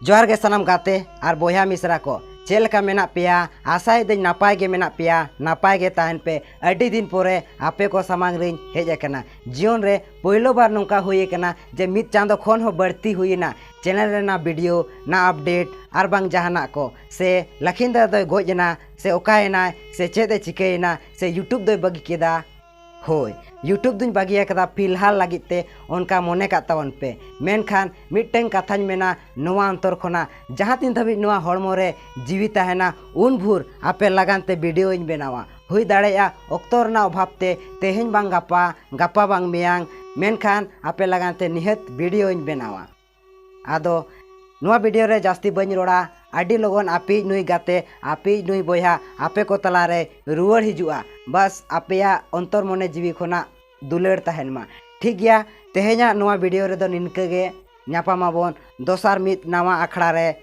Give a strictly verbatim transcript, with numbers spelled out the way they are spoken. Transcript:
ᱡᱚᱦᱟᱨ ᱜᱮ ᱥᱟᱱᱟᱢ ᱜᱟᱛᱮ ᱟᱨ ᱵᱚᱭᱦᱟ ᱢᱤᱥᱨᱟ ᱠᱚ, ᱪᱮᱫ ᱞᱮᱠᱟ ᱢᱮᱱᱟᱜ ᱯᱮᱭᱟ? ᱟᱥᱟᱭᱮᱫᱟᱹᱧ ᱱᱟᱯᱟᱭ ᱜᱮ ᱢᱮᱱᱟᱜ ᱯᱮᱭᱟ, ᱱᱟᱯᱟᱭ ᱜᱮ ᱛᱟᱦᱮᱱ ᱯᱮ᱾ ᱟᱹᱰᱤ ᱫᱤᱱ ᱯᱚᱨᱮ ᱟᱯᱮ ᱠᱚ ᱥᱟᱢᱟᱝ ᱨᱤᱧ ᱦᱮᱡ ᱟᱠᱟᱱᱟ᱾ ᱡᱤᱭᱚᱱ ᱨᱮ ᱯᱳᱭᱞᱳ ᱵᱟᱨ ᱱᱚᱝᱠᱟ ᱦᱩᱭ ᱟᱠᱟᱱᱟ ᱡᱮ ᱢᱤᱫ ᱪᱟᱸᱫᱚ ᱠᱷᱚᱱ ᱦᱚᱸ ᱵᱟᱹᱲᱛᱤ ᱦᱩᱭᱮᱱᱟ ᱪᱮᱱᱮᱞ ᱨᱮᱱᱟᱜ ᱵᱷᱤᱰᱤᱭᱳ, ᱱᱟ ᱟᱯᱰᱮᱴ ᱟᱨ ᱵᱟᱝ ᱡᱟᱦᱟᱱᱟᱜ ᱠᱚ, ᱥᱮ ᱞᱟᱠᱷᱤᱱᱫᱟᱨ ᱫᱚᱭ ᱜᱚᱡ ᱮᱱᱟ, ᱥᱮ ᱚᱠᱟᱭᱮᱱᱟᱭ, ᱥᱮ ᱪᱮᱫ ᱮ ᱪᱤᱠᱟᱹᱭᱮᱱᱟ, ᱥᱮ YouTube ᱫᱚᱭ ᱵᱟᱹᱜᱤ ᱠᱮᱫᱟ᱾ ᱦᱳᱭ, YouTube ᱫᱩᱧ ᱵᱟᱹᱜᱤ ᱟᱠᱟᱫᱟ ᱯᱷᱤᱞᱦᱟᱞ ᱞᱟᱹᱜᱤᱫ ᱛᱮ, ᱚᱱᱠᱟ ᱢᱚᱱᱮ ᱠᱟᱜ ᱛᱟᱵᱚᱱ ᱯᱮ᱾ ᱢᱮᱱᱠᱷᱟᱱ ᱢᱤᱫᱴᱟᱝ ᱠᱟᱛᱷᱟᱧ ᱢᱮᱱᱟ ᱱᱚᱣᱟ ᱚᱱᱛᱚᱨ ᱠᱷᱚᱱᱟᱜ, ᱡᱟᱦᱟᱸ ᱛᱤᱱ ᱫᱷᱟᱹᱵᱤᱡ ᱱᱚᱣᱟ ᱦᱚᱲᱢᱚ ᱨᱮ ᱡᱤᱣᱤ ᱛᱟᱦᱮᱱᱟ, ᱩᱱ ᱵᱷᱳᱨ ᱟᱯᱮ ᱞᱟᱜᱟᱱ ᱛᱮ ᱵᱷᱤᱰᱤᱭᱳᱧ ᱵᱮᱱᱟᱣᱟ᱾ ᱦᱩᱭ ᱫᱟᱲᱮᱭᱟᱜᱼᱟ ᱚᱠᱛᱚ ᱨᱮᱱᱟᱜ ᱚᱵᱷᱟᱵ ᱛᱮ ᱛᱮᱦᱮᱧ ᱵᱟᱝ ᱜᱟᱯᱟ, ᱜᱟᱯᱟ ᱵᱟᱝ ᱢᱮᱭᱟᱝ, ᱢᱮᱱᱠᱷᱟᱱ ᱟᱯᱮ ᱞᱟᱜᱟᱱ ᱛᱮ ᱱᱤᱦᱟᱹᱛ ᱵᱷᱤᱰᱤᱭᱳᱧ ᱵᱮᱱᱟᱣᱟ᱾ ᱟᱫᱚ ᱱᱚᱣᱟ ᱵᱷᱤᱰᱤᱭᱳ ᱨᱮ ᱡᱟᱹᱥᱛᱤ ᱵᱟᱹᱧ ᱨᱚᱲᱟ, ᱟᱹᱰᱤ ᱞᱚᱜᱚᱱ ᱟᱯᱮᱭᱤᱡ ᱱᱩᱭ ᱜᱟᱛᱮ, ᱟᱯᱮᱭᱤᱡ ᱱᱩᱭ ᱵᱚᱭᱦᱟ ᱟᱯᱮ ᱠᱚ ᱛᱟᱞᱟᱨᱮ ᱨᱩᱣᱟᱹᱲ ᱦᱤᱡᱩᱜᱼᱟ᱾ ᱵᱟᱥ ᱟᱯᱮᱭᱟᱜ ᱚᱱᱛᱚᱨ ᱢᱚᱱᱮ ᱡᱤᱣᱤ ᱠᱷᱚᱱᱟᱜ ᱫᱩᱞᱟᱹᱲ ᱛᱟᱦᱮᱱ ᱢᱟ᱾ ᱴᱷᱤᱠ ᱜᱮᱭᱟ, ᱛᱮᱦᱮᱧᱟᱜ ᱱᱚᱣᱟ ᱵᱷᱤᱰᱤᱭᱳ ᱨᱮᱫᱚ ᱱᱤᱱᱠᱟᱹ ᱜᱮ᱾ ᱧᱟᱯᱟᱢ ᱟᱵᱚᱱ ᱫᱚᱥᱟᱨ ᱢᱤᱫ ᱱᱟᱣᱟ ᱟᱠᱷᱲᱟ ᱨᱮ᱾